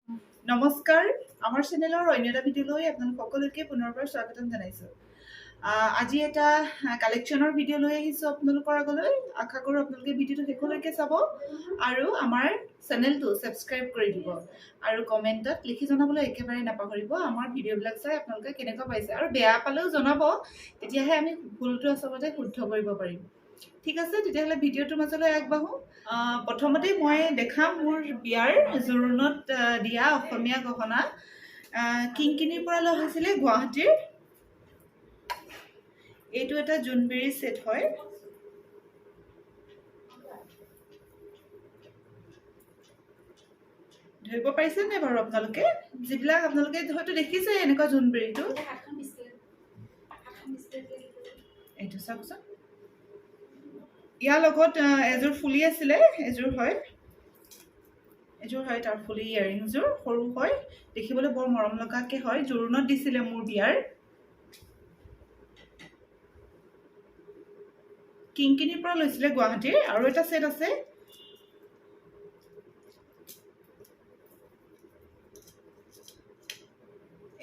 নমস্কাৰ, আমাৰ চেনেলৰ অন্য এটা ভিডিঅ'লৈ আপোনালোক সকলোকে পুনৰবাৰ স্বাগতম জনাইছোঁ। আজি এটা কালেকশ্যনৰ ভিডিঅ' লৈ আহিছোঁ আপোনালোকৰ আগলৈ। আশা কৰোঁ আপোনালোকে ভিডিঅ'টো শেষলৈকে চাব আৰু আমাৰ চেনেলটো ছাবস্ক্ৰাইব কৰি দিব আৰু কমেণ্টত লিখি জনাবলৈ একেবাৰে নাপাহৰিব আমাৰ ভিডিঅ'বিলাক চাই আপোনালোকে কেনেকুৱা পাইছে, আৰু বেয়া পালেও জনাব, তেতিয়াহে আমি ভুলটো আচলতে শুদ্ধ কৰিব পাৰিম। ঠিক আছে, তেতিয়াহ'লে ভিডিঅ'টোৰ মাজলৈ আগবাঢ়োঁ। প্ৰথমতে মই দেখাম মোৰ বিয়াৰ জোৰোণত দিয়া অসমীয়া গহনা। কিংকিনিৰ পৰা লোৱা হৈছিলে গুৱাহাটীৰ। এইটো এটা জোনবিৰি ছেট হয়। ধৰিব পাৰিছে নে বাৰু আপোনালোকে? যিবিলাক আপোনালোকে হয়তো দেখিছে এনেকুৱা জোনবিৰিটো। এইটো চাওকচোন, ইয়াৰ লগত এযোৰ ফুলি আছিলে, এযোৰ হয়, এযোৰ হয় তাৰ ফুলি ইয়াৰিংযোৰ সৰু হয়, দেখিবলৈ বৰ মৰম লগাকৈ হয়। জোৰোণত দিছিলে মোৰ বিয়াৰ। কিংকিনিৰ পৰা লৈছিলে গুৱাহাটীৰ। আৰু এটা ছেট আছে,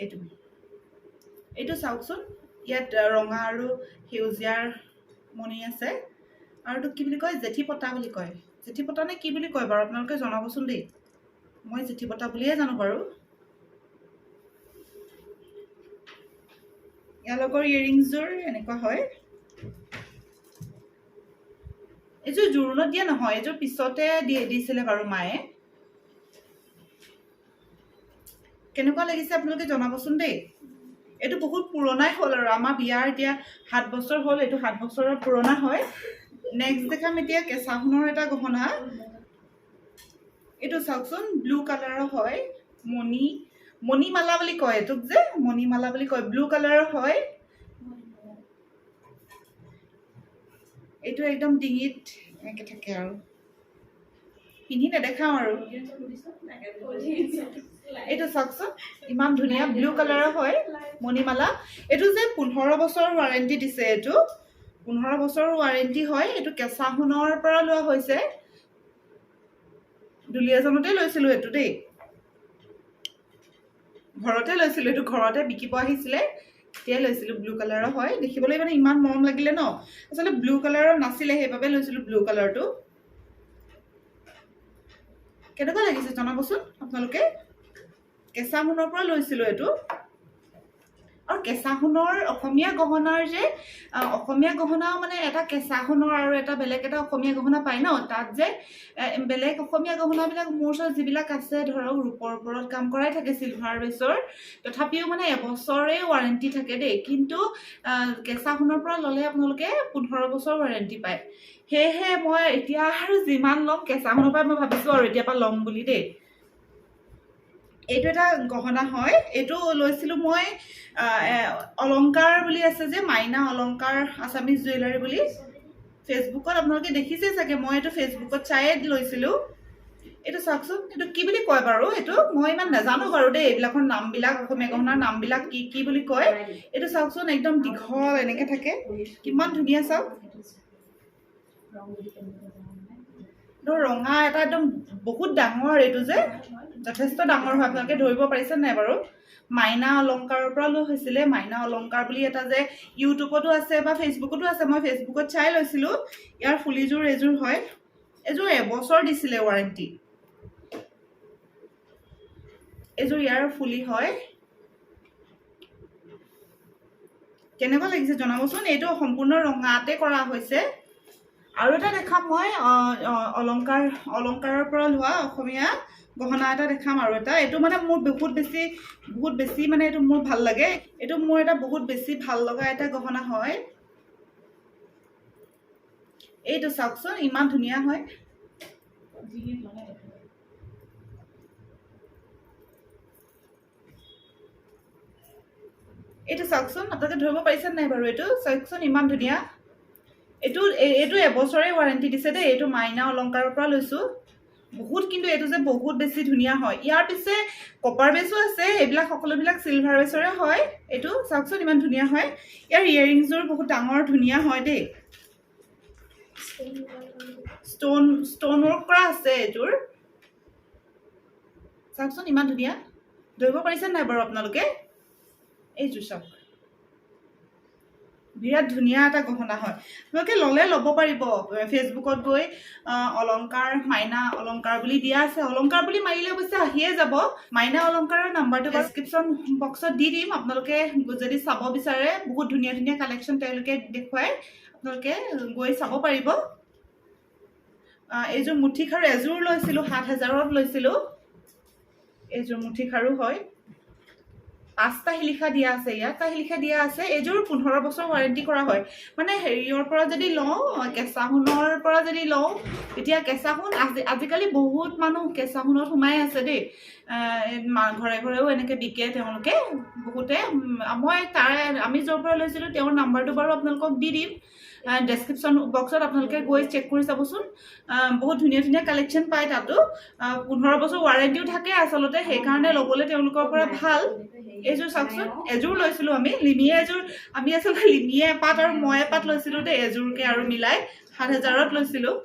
এইটো এইটো চাওকচোন, ইয়াত ৰঙা আৰু সেউজীয়াৰ মণি আছে। আৰু এইটো কি বুলি কয়, জেঠী পতা বুলি কয়। জেঠী পতা নে কি বুলি কয় বাৰু আপোনালোকে জনাবচোন দেই। মই জেঠী পতা বুলিয়ে জানো বাৰু। ইয়াৰ লগৰ ইয়েৰিংছযোৰ এনেকুৱা হয়। এইযোৰ জোৰোণত দিয়া নহয়, এইযোৰ পিছতে দিছিলে বাৰু মায়ে। কেনেকুৱা লাগিছে আপোনালোকে জনাবচোন দেই। এইটো বহুত পুৰণাই হ'ল আৰু আমাৰ বিয়াৰ এতিয়া 7 বছৰ হ'ল, এইটো 7 বছৰৰ পুৰণা হয়। নেক্সট দেখাম এতিয়া কেঁচা সোণৰ এটা গহনা। এইটো চাওকচোন, ব্লু কালাৰৰ হয়, মণিমালা বুলি কয় এইটোক যে, মণিমালা বুলি কয়, ব্লু কালাৰৰ হয়। এইটো একদম ডিঙিত এনেকে থাকে আৰু, পিন্ধি নেদেখাওঁ আৰু। এইটো চাওকচোন, ইমান ধুনীয়া ব্লু কালাৰৰ হয় মণিমালা। এইটো যে 15 বছৰৰ ৱাৰেণ্টি দিছে, এইটো 15 বছৰৰ ৱাৰেণ্টি হয়। এইটো কেঁচা সোণৰ পৰা লোৱা হৈছে, দুলীয়াজানতে লৈছিলোঁ এইটো দেই, ঘৰতে লৈছিলোঁ এইটো, ঘৰতে বিকিব আহিছিলে তেতিয়াই লৈছিলোঁ। ব্লু কালাৰৰ হয়, দেখিবলৈ মানে ইমান মৰম লাগিলে ন। আচলতে ব্লু কালাৰৰ নাছিলে, সেইবাবে লৈছিলোঁ ব্লু কালাৰটো। কেনেকুৱা লাগিছে জনাবচোন আপোনালোকে। কেঁচা সোণৰ পৰা লৈছিলোঁ এইটো। আৰু কেঁচা সোণৰ অসমীয়া গহনাৰ যে অসমীয়া গহনাও মানে এটা কেঁচা সোণৰ আৰু এটা বেলেগ এটা অসমীয়া গহনা পায় ন, তাত যে বেলেগ অসমীয়া গহনাবিলাক মোৰ ওচৰত যিবিলাক আছে ধৰক ৰূপৰ ওপৰত কাম কৰাই থাকে চিলভাৰ বেছৰ, তথাপিও মানে এবছৰেই ৱাৰেণ্টি থাকে দেই। কিন্তু কেঁচা সোণৰ পৰা ল'লে আপোনালোকে 15 বছৰ ৱাৰেণ্টি পায়। সেয়েহে মই এতিয়া আৰু যিমান ল'ম কেঁচা সোণৰ পৰা মই ভাবিছোঁ আৰু এতিয়াৰ পৰা ল'ম বুলি দেই। এইটো এটা গহনা হয়, এইটো লৈছিলোঁ মই অলংকাৰ বুলি আছে যে, মাইনা অলংকাৰ আছামিজ জুৱেলাৰী বুলি ফেচবুকত আপোনালোকে দেখিছে চাগে, মই এইটো ফেচবুকত চায়ে লৈছিলোঁ। এইটো চাওকচোন, এইটো কি বুলি কয় বাৰু, এইটো মই ইমান নাজানো বাৰু দেই, এইবিলাকৰ নামবিলাক, অসমীয়া গহনাৰ নামবিলাক কি কি বুলি কয়। এইটো চাওকচোন, একদম দীঘল এনেকৈ থাকে, কিমান ধুনীয়া চাওক। ৰঙা এটা একদম বহুত ডাঙৰ, এইটো যে যথেষ্ট ডাঙৰ হয়, আপোনালোকে ধৰিব পাৰিছে নাই বাৰু। মাইনা অলংকাৰৰ পৰা লোৱা হৈছিলে, মাইনা অলংকাৰ বুলি এটা যে ইউটিউবতো আছে বা ফেচবুকতো আছে, মই ফেচবুকত চাই লৈছিলোঁ। ইয়াৰ ফুলিযোৰ এযোৰ হয়, এযোৰ এবছৰ দিছিলে ৱাৰেণ্টি। এযোৰ ইয়াৰ ফুলি হয়। কেনেকুৱা লাগিছে জনাবচোন। এইটো সম্পূৰ্ণ ৰঙাতে কৰা হৈছে। আৰু এটা দেখাম মই অলংকাৰৰ পৰা লোৱা অসমীয়া গহনা এটা দেখাম আৰু এটা। এইটো মানে মোৰ বহুত বেছি মানে এইটো মোৰ ভাল লাগে, এইটো মোৰ এটা বহুত বেছি ভাল লগা এটা গহনা হয়। এইটো চাওকচোন, ইমান ধুনীয়া হয়। এইটো চাওকচোন, আপোনালোকে ধৰিব পাৰিছে নাই বাৰু? এইটো চাওকচোন, ইমান ধুনীয়া। এইটো এইটো এবছৰে ৱাৰেণ্টি দিছে দেই। এইটো মাইনা অলংকাৰৰ পৰা লৈছোঁ। বহুত কিন্তু এইটো যে বহুত বেছি ধুনীয়া হয়। ইয়াৰ পিছে কপাৰ বেছো আছে, এইবিলাক সকলোবিলাক চিলভাৰ বেছৰে হয়। এইটো চাওকচোন, ইমান ধুনীয়া হয়। ইয়াৰ ইয়েৰিংছযোৰ বহুত ডাঙৰ ধুনীয়া হয় দেই। ষ্ট'ন ৱৰ্ক কৰা আছে এইযোৰ। চাওকচোন, ইমান ধুনীয়া। ধৰিব পাৰিছে নাই বাৰু আপোনালোকে? এইযোৰ চাওক, বিৰাট ধুনীয়া এটা গহনা হয়। আপোনালোকে ল'লে ল'ব পাৰিব। ফেচবুকত গৈ অলংকাৰ, মাইনা অলংকাৰ বুলি দিয়া আছে। অলংকাৰ বুলি মাৰিলে অৱশ্যে আহিয়ে যাব। মাইনা অলংকাৰৰ নাম্বাৰটো ডেছক্ৰিপশ্যন বক্সত দি দিম। আপোনালোকে যদি চাব বিচাৰে, বহুত ধুনীয়া ধুনীয়া কালেকশ্যন তেওঁলোকে দেখুৱায়, আপোনালোকে গৈ চাব পাৰিব। এইযোৰ মুঠি খাৰু এযোৰ লৈছিলোঁ, 7000ত লৈছিলোঁ। এইযোৰ মুঠি খাৰু হয়। পাঁচটা শিলিখা দিয়া আছে ইয়াত, এটা শিলিখা দিয়া আছে। এইযোৰ 15 বছৰ ৱাৰেণ্টি কৰা হয়। মানে হেৰিয়ৰ পৰা যদি লওঁ, কেঁচা সোণৰ পৰা যদি লওঁ, তেতিয়া কেঁচা সোণ, আজিকালি বহুত মানুহ কেঁচা সোণত সোমাই আছে দেই। ঘৰে ঘৰেও এনেকৈ বিকে তেওঁলোকে বহুতে। মই তাৰে, আমি য'ৰ পৰা লৈছিলোঁ, তেওঁৰ নাম্বাৰটো বাৰু আপোনালোকক দি দিম ডেছক্ৰিপশ্যন বক্সত। আপোনালোকে গৈ চেক কৰি চাবচোন। বহুত ধুনীয়া ধুনীয়া কালেকশ্যন পায় তাতো। 15 বছৰ ৱাৰেণ্টিও থাকে আচলতে, সেইকাৰণে ল'বলৈ তেওঁলোকৰ পৰা ভাল। এইযোৰ চাওকচোন, এযোৰ লৈছিলোঁ আমি, লিমিয়ে এযোৰ। আমি আচলতে লিমিয়ে এপাত আৰু মই এপাত লৈছিলোঁ দেই, এযোৰকে আৰু মিলাই 7000ত লৈছিলোঁ।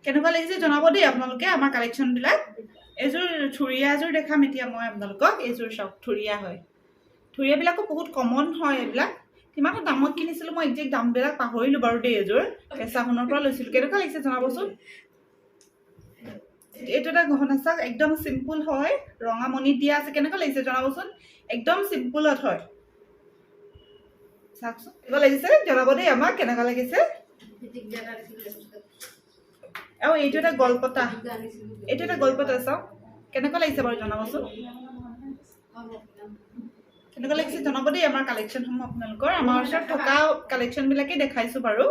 কেনেকুৱা লাগিছে জনাব দেই আপোনালোকে আমাৰ কালেকশ্যনবিলাক। এইযোৰ থুৰীয়া এযোৰ দেখাম এতিয়া মই আপোনালোকক। এইযোৰ চাওক, থুৰীয়া হয়। থুৰীয়াবিলাকো বহুত কমন হয় এইবিলাক। কিমান দামত কিনিছিলোঁ, মই একজেক্ট দামবিলাক পাহৰিলোঁ বাৰু দেই। এযোৰ কেঁচা সোণৰ পৰা লৈছিলোঁ। কেনেকুৱা লাগিছে জনাবচোন। এইটো এটা গহনা চাওক, একদম চিম্পুল হয়, ৰঙা মণি দিয়া আছে। কেনেকুৱা লাগিছে জনাবচোন। একদম চিম্পুলত হয়, চাওকচোন। কেনেকুৱা লাগিছে জনাব দেই আমাক, কেনেকুৱা লাগিছে। আৰু এইটো এটা গলপতা, এইটো এটা গলপতা চাওক। কেনেকুৱা লাগিছে বাৰু জনাবচোন। কেনেকুৱা লাগিছে জনাব দেই আমাৰ কালেকশ্যনসমূহ। আপোনালোকৰ আমাৰ ওচৰত থকা কালেকশ্যনবিলাকেই দেখাইছোঁ বাৰু।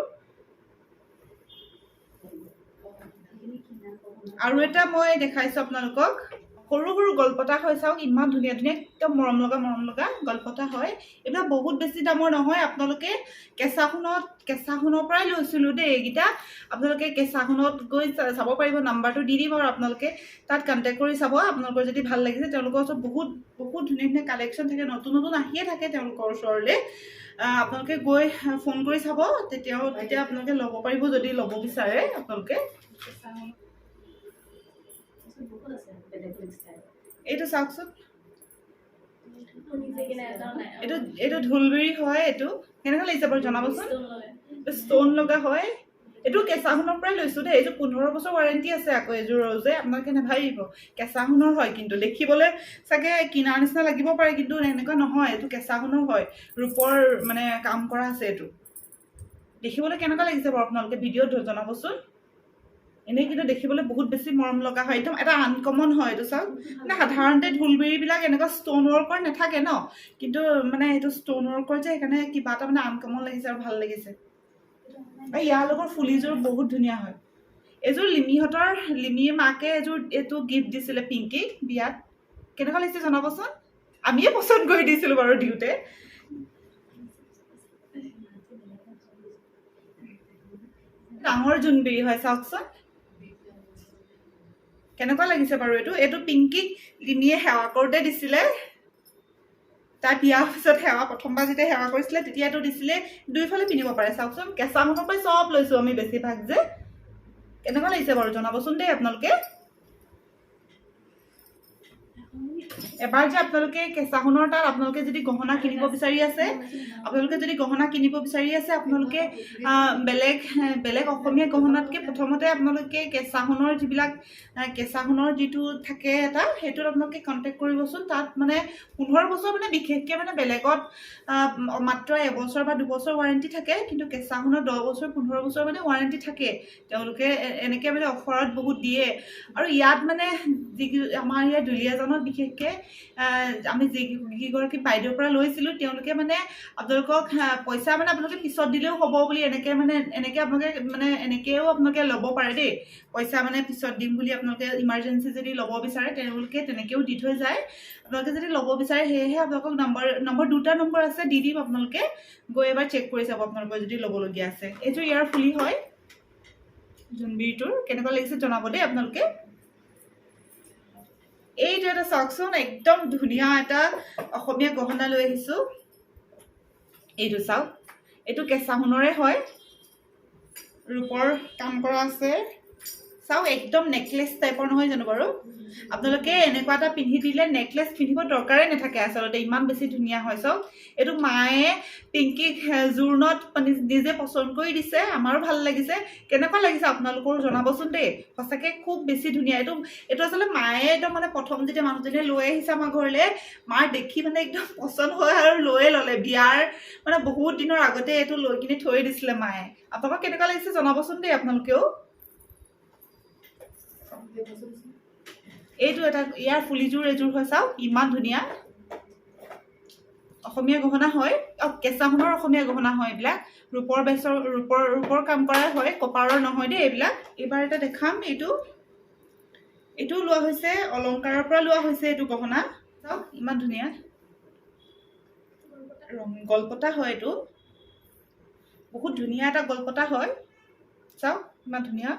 আৰু এটা মই দেখাইছোঁ আপোনালোকক, সৰু সৰু গলপতা হয়। চাওক, ইমান ধুনীয়া ধুনীয়া, একদম মৰম লগা মৰম লগা গলপতা হয়। এইবিলাক বহুত বেছি দামৰ নহয়। আপোনালোকে কেঁচা সোণৰ পৰাই লৈছিলোঁ দেই এইকেইটা। আপোনালোকে কেঁচা সোণত গৈ চাব পাৰিব। নাম্বাৰটো দি দিম আৰু আপোনালোকে তাত কণ্টেক্ট কৰি চাব। আপোনালোকৰ যদি ভাল লাগিছে, তেওঁলোকৰ ওচৰত বহুত বহুত ধুনীয়া ধুনীয়া কালেকশ্যন থাকে, নতুন নতুন আহিয়ে থাকে তেওঁলোকৰ ওচৰলৈ। আপোনালোকে গৈ ফোন কৰি চাব, তেতিয়া আপোনালোকে ল'ব পাৰিব যদি ল'ব বিচাৰে আপোনালোকে। বহুত আছে বেলেগ বেলেগ ষ্টাইল। এইটো চাওকচোন। নিজে কিনা এটাও নাই। এইটো ঢোলবিৰি হয়। এইটো কেনেকুৱা লাগিছে বাৰু জনাবচোন। ষ্ট'ন লগা হয়। এইটো কেঁচা সোণৰ পৰাই লৈছোঁ দেই। এইটো 15 বছৰ ৱাৰেণ্টি আছে আকৌ এইযোৰৰ যে, আপোনালোকে নাভাবিব। কেঁচা সোণৰ হয়, কিন্তু দেখিবলৈ চাগে কিনাৰ নিচিনা লাগিব পাৰে, কিন্তু এনেকুৱা নহয়। এইটো কেঁচা সোণৰ হয়, ৰূপৰ মানে কাম কৰা আছে। এইটো দেখিবলৈ কেনেকুৱা লাগিছে বাৰু আপোনালোকে ভিডিঅ'ত জনাবচোন। এনেই কিন্তু দেখিবলৈ বহুত বেছি মৰম লগা হয়, একদম এটা আনকমন হয়। এইটো চাওক, মানে সাধাৰণতে ঢোলবিৰিবিলাক এনেকুৱা ষ্ট'ন ৱৰ্কৰ নাথাকে ন, কিন্তু মানে এইটো ষ্ট'ন ৱৰ্কৰ যে, সেইকাৰণে কিবা এটা মানে আনকমন লাগিছে আৰু ভাল লাগিছে। আৰু ইয়াৰ লগৰ ফুলিযোৰ বহুত ধুনীয়া হয়। এইযোৰ লিমিহঁতৰ, লিমিৰ মাকে এযোৰ এইটো গিফ্ট দিছিলে পিংকিক বিয়াত। কেনেকুৱা লাগিছে জনাবচোন। আমিয়ে পচন্দ কৰি দিছিলোঁ বাৰু দিওঁতে। ডাঙৰ জোনবিৰি হয়, চাওকচোন। কেনেকুৱা লাগিছে বাৰু এইটো? এইটো পিংকিক লিমিয়ে সেৱা কৰোঁতে দিছিলে। তাই বিয়াৰ পিছত সেৱা, প্ৰথমবাৰ যেতিয়া সেৱা কৰিছিলে তেতিয়া এইটো দিছিলে। দুইফালে পিন্ধিব পাৰে, চাওকচোন। কেঁচা সোণৰ পৰাই চব লৈছোঁ আমি বেছিভাগ যে। কেনেকুৱা লাগিছে বাৰু জনাবচোন দেই আপোনালোকে। এবাৰ যে আপোনালোকে কেঁচা সোণৰ তাত আপোনালোকে যদি গহনা কিনিব বিচাৰি আছে, আপোনালোকে যদি গহনা কিনিব বিচাৰি আছে, আপোনালোকে বেলেগ বেলেগ অসমীয়া গহনাতকৈ প্ৰথমতে আপোনালোকে কেঁচা সোণৰ যিবিলাক, কেঁচা সোণৰ যিটো থাকে এটা, সেইটোত আপোনালোকে কণ্টেক্ট কৰিবচোন। তাত মানে 15 বছৰ, মানে বিশেষকৈ মানে বেলেগত মাত্ৰ এবছৰ বা 2 বছৰ ৱাৰেণ্টি থাকে, কিন্তু কেঁচা সোণৰ 10 বছৰ, 15 বছৰ মানে ৱাৰেণ্টি থাকে। তেওঁলোকে এনেকৈ মানে অফাৰত বহুত দিয়ে। আৰু ইয়াত মানে যি আমাৰ ইয়াত দুলীয়াজানত বিশেষকৈ আমি যিগৰাকী বাইদেউৰ পৰা লৈছিলোঁ, তেওঁলোকে মানে আপোনালোকক পইচা মানে আপোনালোকে পিছত দিলেও হ'ব বুলি এনেকৈ মানে এনেকৈ আপোনালোকে মানে এনেকৈও আপোনালোকে ল'ব পাৰে দেই। পইচা মানে পিছত দিম বুলি আপোনালোকে ইমাৰ্জেঞ্চি যদি ল'ব বিচাৰে, তেওঁলোকে তেনেকৈও দি থৈ যায়। আপোনালোকে যদি ল'ব বিচাৰে, সেয়েহে আপোনালোকক নম্বৰ দুটা নম্বৰ আছে, দি দিম। আপোনালোকে গৈ এবাৰ চেক কৰি চাব আপোনালোকৰ যদি ল'বলগীয়া আছে। এইটো ইয়াৰ ফুলি হয় জোনবিৰিটোৰ। কেনেকুৱা লাগিছে জনাব দেই আপোনালোকে। এইটো এটা চাওকচোন, একদম ধুনীয়া এটা অসমীয়া গহনা লৈ আহিছোঁ। এইটো চাওক, এইটো কেঁচা সোণৰে হয়, ৰূপৰ কাম কৰা আছে। চাওক, একদম নেকলেছ টাইপৰ নহয় জানো বাৰু? আপোনালোকে এনেকুৱা এটা পিন্ধি দিলে নেকলেছ পিন্ধিব দৰকাৰেই নাথাকে আচলতে, ইমান বেছি ধুনীয়া হয়। চাওক, এইটো মায়ে পিংকিক জোৰোণত মানে নিজে পচন্দ কৰি দিছে, আমাৰো ভাল লাগিছে। কেনেকুৱা লাগিছে আপোনালোকৰো জনাবচোন দেই। সঁচাকৈ খুব বেছি ধুনীয়া এইটো। এইটো আচলতে মায়ে একদম মানে প্ৰথম যেতিয়া মানুহজনীয়ে লৈ আহিছে আমাৰ ঘৰলৈ, মাৰ দেখি মানে একদম পচন্দ হয় আৰু লৈয়ে ল'লে। বিয়াৰ মানে বহুত দিনৰ আগতে এইটো লৈ কিনে থৈ দিছিলে মায়ে। আপোনালোকক কেনেকুৱা লাগিছে জনাবচোন দেই আপোনালোকেও। এইটো এটা ইয়াৰ ফুলিযোৰ এযোৰ হয়। চাওক, ইমান ধুনীয়া অসমীয়া গহনা হয়। অ, কেঁচা সোণৰ অসমীয়া গহনা হয় এইবিলাক। ৰূপৰ বেচৰ ৰূপৰ ৰূপৰ কাম কৰাই হয়, কপাৰৰ নহয় দেই এইবিলাক। এইবাৰ এটা দেখাম। এইটো লোৱা হৈছে অলংকাৰৰ পৰা লোৱা হৈছে এইটো গহনা। চাওক, ইমান ধুনীয়া ৰং গলপতা হয় এইটো। বহুত ধুনীয়া এটা গলপতা হয়। চাওক, ইমান ধুনীয়া।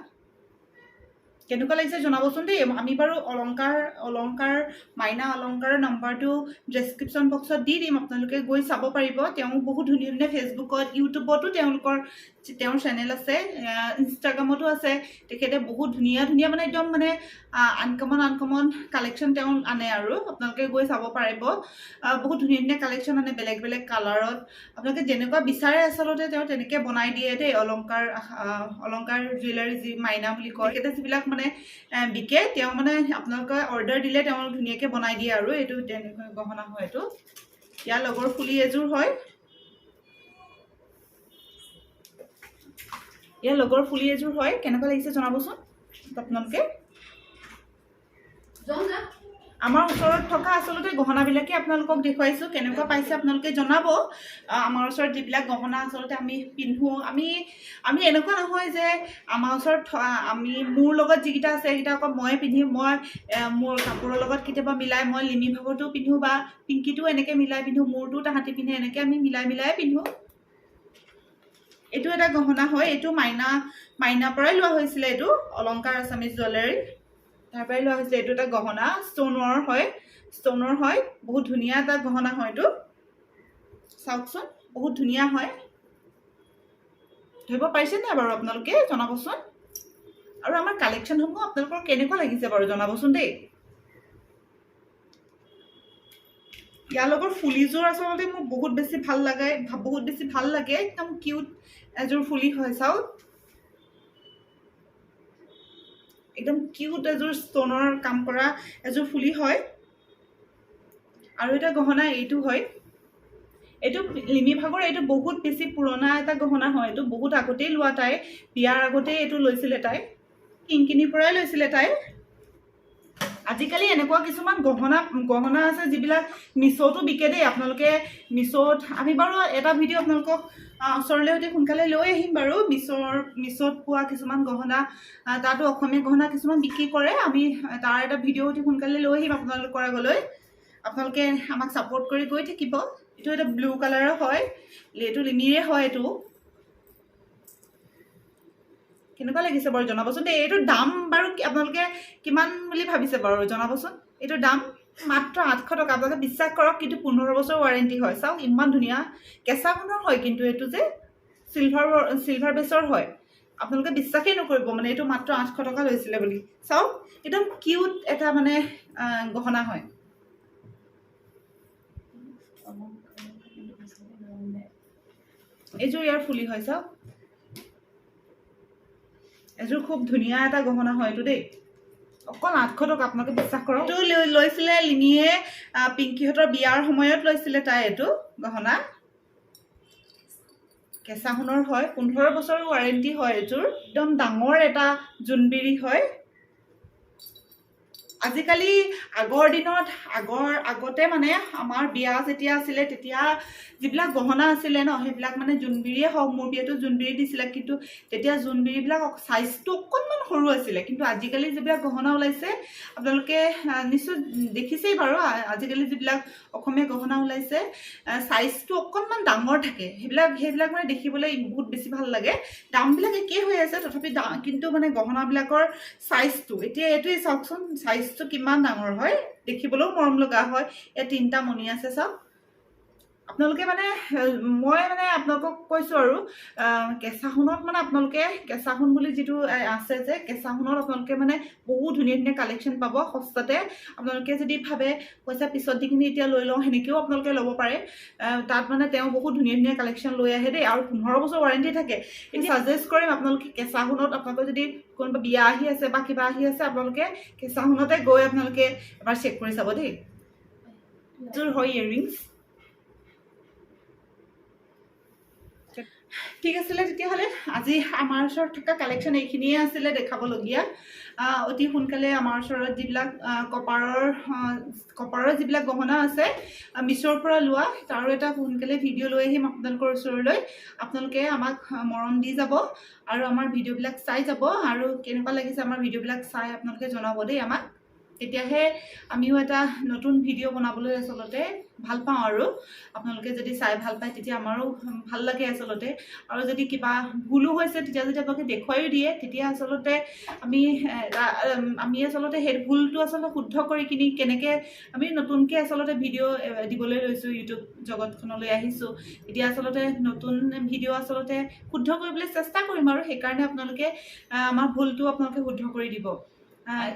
কেনেকুৱা লাগিছে জনাবচোন দেই। আমি বাৰু অলংকাৰ অলংকাৰ মাইনা অলংকাৰৰ নাম্বাৰটো ডেছক্ৰিপশ্যন বক্সত দি দিম, আপোনালোকে গৈ চাব পাৰিব। তেওঁ বহুত ধুনীয়া ধুনীয়া ফেচবুকত, ইউটিউবতো তেওঁৰ চেনেল আছে, ইনষ্টাগ্ৰামতো আছে। তেখেতে বহুত ধুনীয়া ধুনীয়া মানে একদম মানে আনকমন আনকমন কালেকশ্যন তেওঁ আনে আৰু আপোনালোকে গৈ চাব পাৰিব। বহুত ধুনীয়া ধুনীয়া কালেকশ্যন আনে, বেলেগ বেলেগ কালাৰত। আপোনালোকে যেনেকুৱা বিচাৰে আচলতে তেওঁ তেনেকৈ বনাই দিয়ে দেই। অলংকাৰ অলংকাৰ জুৱেলাৰী যি মাইনা বুলি কয়, তেখেতে যিবিলাক মানে বিকে, তেওঁ মানে আপোনালোকে অৰ্ডাৰ দিলে তেওঁ ধুনীয়াকৈ বনাই দিয়ে। আৰু এইটো তেনেকৈ গহনা হয় এইটো। ইয়াৰ লগৰ ফুলি এযোৰ হয়। ইয়াৰ লগৰ ফুলি এযোৰ হয়। কেনেকুৱা লাগিছে জনাবচোন আপোনালোকে। আমাৰ ওচৰত থকা আচলতে গহনাবিলাকে আপোনালোকক দেখুৱাইছোঁ, কেনেকুৱা পাইছে আপোনালোকে জনাব। আমাৰ ওচৰত যিবিলাক গহনা আচলতে আমি পিন্ধোঁ, আমি আমি এনেকুৱা নহয় যে আমাৰ ওচৰত আমি মোৰ লগত যিকেইটা আছে সেইকেইটা অকল ময়ে পিন্ধিম। মই মোৰ কাপোৰৰ লগত কেতিয়াবা মিলাই মই লিমি ভাগতো পিন্ধোঁ বা পিংকিটো এনেকৈ মিলাই পিন্ধোঁ, মোৰটো তাহাঁতি পিন্ধে, এনেকৈ আমি মিলাই মিলাই পিন্ধোঁ। এইটো এটা গহনা হয়। এইটো মাইনাৰ পৰাই লোৱা হৈছিলে। এইটো অলংকাৰ আছামিজ জুৱেলাৰী, তাৰ পৰাই লোৱা হৈছিলে। এইটো এটা গহনা, ষ্ট'নৰ হয়, বহুত ধুনীয়া এটা গহনা হয় এইটো। চাওকচোন, বহুত ধুনীয়া হয়। ধৰিব পাৰিছে নাই বাৰু আপোনালোকে জনাবচোন। আৰু আমাৰ কালেকশ্যনসমূহ আপোনালোকৰ কেনেকুৱা লাগিছে বাৰু জনাবচোন দেই। ইয়াৰ লগৰ ফুলিযোৰ আচলতে মোৰ বহুত বেছি ভাল লাগে, বহুত বেছি ভাল লাগে। একদম কিউট এযোৰ ফুলি হয়। চাওক, একদম কিউট এযোৰ ষ্ট'নৰ কাম কৰা এযোৰ ফুলি হয়। আৰু এটা গহনা এইটো হয়। এইটো লিমি ভাগৰ, এইটো বহুত বেছি পুৰণা এটা গহনা হয়। এইটো বহুত আগতেই লোৱা, তাই বিয়াৰ আগতেই এইটো লৈছিলে। তাই কিংকিনিৰ পৰাই লৈছিলে তাই। আজিকালি এনেকুৱা কিছুমান গহনা গহনা আছে যিবিলাক মিছ'তো বিকে দেই। আপোনালোকে মিছ'ত, আমি বাৰু এটা ভিডিঅ' আপোনালোকক ওচৰলৈ অতি সোনকালে লৈ আহিম বাৰু। মিছ'ত পোৱা কিছুমান গহনা, তাতো অসমীয়া গহনা কিছুমান বিক্ৰী কৰে। আমি তাৰ এটা ভিডিঅ' অতি সোনকালে লৈ আহিম আপোনালোকৰ আগলৈ। আপোনালোকে আমাক ছাপোৰ্ট কৰি গৈ থাকিব। এইটো এটা ব্লু কালাৰৰ হয়, এইটো লিমিৰে হয়। এইটো কেনেকুৱা লাগিছে বাৰু জনাবচোন দেই। এইটোৰ দাম বাৰু আপোনালোকে কিমান বুলি ভাবিছে বাৰু জনাবচোন। এইটোৰ দাম মাত্ৰ 800 টকা। আপোনালোকে বিশ্বাস কৰক, কিন্তু 15 বছৰ ৱাৰেণ্টি হয়। চাওক, ইমান ধুনীয়া কেঁচা সোণৰ হয়, কিন্তু এইটো যে চিলভাৰ চিলভাৰ বেচৰ হয়। আপোনালোকে বিশ্বাসেই নকৰিব মানে এইটো মাত্ৰ 800 টকা লৈছিলে বুলি। চাওক, একদম কিউট এটা মানে গহনা হয়। এইযোৰ ইয়াৰ ফুলি হয়। চাওক, এযোৰ খুব ধুনীয়া এটা গহনা হয় এইটো দেই। অকল 800 টকা, আপোনালোকে বিশ্বাস কৰক। এইটো লৈছিলে লিমিয়ে, পিংকিহঁতৰ বিয়াৰ সময়ত লৈছিলে তাই এইটো গহনা। কেঁচা সোণৰ হয়, 15 বছৰৰ ৱাৰেণ্টি হয় এইযোৰ। একদম ডাঙৰ এটা জোনবিৰি হয়। আজিকালি আগৰ দিনত আগতে মানে আমাৰ বিয়া যেতিয়া আছিলে তেতিয়া যিবিলাক গহনা আছিলে ন, সেইবিলাক মানে জোনবিৰিয়ে হওক, মোৰ বিয়াতো জোনবিৰি দিছিলে, কিন্তু তেতিয়া জোনবিৰিবিলাক চাইজটো অকণমান সৰু আছিলে। কিন্তু আজিকালি যিবিলাক গহনা ওলাইছে আপোনালোকে নিশ্চয় দেখিছেই বাৰু। আজিকালি যিবিলাক অসমীয়া গহনা ওলাইছে চাইজটো অকণমান ডাঙৰ থাকে, সেইবিলাক সেইবিলাক মানে দেখিবলৈ বহুত বেছি ভাল লাগে। দামবিলাক একেই হৈ আছে তথাপি কিন্তু মানে গহনাবিলাকৰ চাইজটো এতিয়া এইটোৱেই চাওকচোন, চাইজটো কিমান ডাঙৰ হয়, দেখিবলৈও মৰম লগা হয়। ইয়াত তিনিটা মণি আছে চাওক। আপোনালোকে মানে মই মানে আপোনালোকক কৈছোঁ আৰু কেঁচা সোণত মানে আপোনালোকে কেঁচা সোণ বুলি যিটো আছে যে, কেঁচা সোণত আপোনালোকে মানে বহুত ধুনীয়া ধুনীয়া কালেকশ্যন পাব সস্তাতে। আপোনালোকে যদি ভাবে পইচা পিছত দি কিনি এতিয়া লৈ লওঁ, সেনেকৈও আপোনালোকে ল'ব পাৰে। তাত মানে তেওঁ বহুত ধুনীয়া ধুনীয়া কালেকশ্যন লৈ আহে দেই আৰু 15 বছৰ ৱাৰেণ্টি থাকে। এতিয়া ছাজেষ্ট কৰিম আপোনালোকে কেঁচা সোণত, আপোনালোকৰ যদি কোনোবা বিয়া আহি আছে বা কিবা আহি আছে, আপোনালোকে কেঁচা সোণতে গৈ আপোনালোকে এবাৰ চেক কৰি চাব দেই। এযোৰ হয় ইয়েৰিংছ। ঠিক আছিলে তেতিয়াহ'লে, আজি আমাৰ ওচৰত থকা কালেকশ্যন এইখিনিয়ে আছিলে দেখাবলগীয়া। অতি সোনকালে আমাৰ ওচৰত যিবিলাক কপাৰৰ যিবিলাক গহনা আছে মিছ'ৰ পৰা লোৱা, তাৰো এটা সোনকালে ভিডিঅ' লৈ আহিম আপোনালোকৰ ওচৰলৈ। আপোনালোকে আমাক মৰম দি যাব আৰু আমাৰ ভিডিঅ'বিলাক চাই যাব আৰু কেনেকুৱা লাগিছে আমাৰ ভিডিঅ'বিলাক চাই আপোনালোকে জনাব দেই আমাক। তেতিয়াহে আমিও এটা নতুন ভিডিঅ' বনাবলৈ আচলতে ভাল পাওঁ আৰু আপোনালোকে যদি চাই ভাল পায় তেতিয়া আমাৰো ভাল লাগে আচলতে। আৰু যদি কিবা ভুলো হৈছে তেতিয়া যদি আপোনালোকে দেখুৱাইও দিয়ে, তেতিয়া আচলতে আমি আচলতে সেই ভুলটো আচলতে শুদ্ধ কৰি কিনি কেনেকৈ আমি নতুনকৈ আচলতে ভিডিঅ' দিবলৈ লৈছোঁ, ইউটিউব জগতখনলৈ আহিছোঁ, এতিয়া আচলতে নতুন ভিডিঅ' আচলতে শুদ্ধ কৰিবলৈ চেষ্টা কৰিম আৰু সেইকাৰণে আপোনালোকে আমাৰ ভুলটো আপোনালোকে শুদ্ধ কৰি দিব।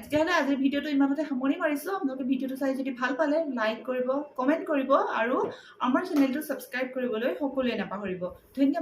তেতিয়াহ'লে আজিৰ ভিডিঅ'টো ইমানতে সামৰণি মাৰিছোঁ। আপোনালোকে ভিডিঅ'টো চাই যদি ভাল পালে লাইক কৰিব, কমেণ্ট কৰিব আৰু আমাৰ চেনেলটো ছাবস্ক্ৰাইব কৰিবলৈ সকলোৱে নাপাহৰিব। ধন্যবাদ।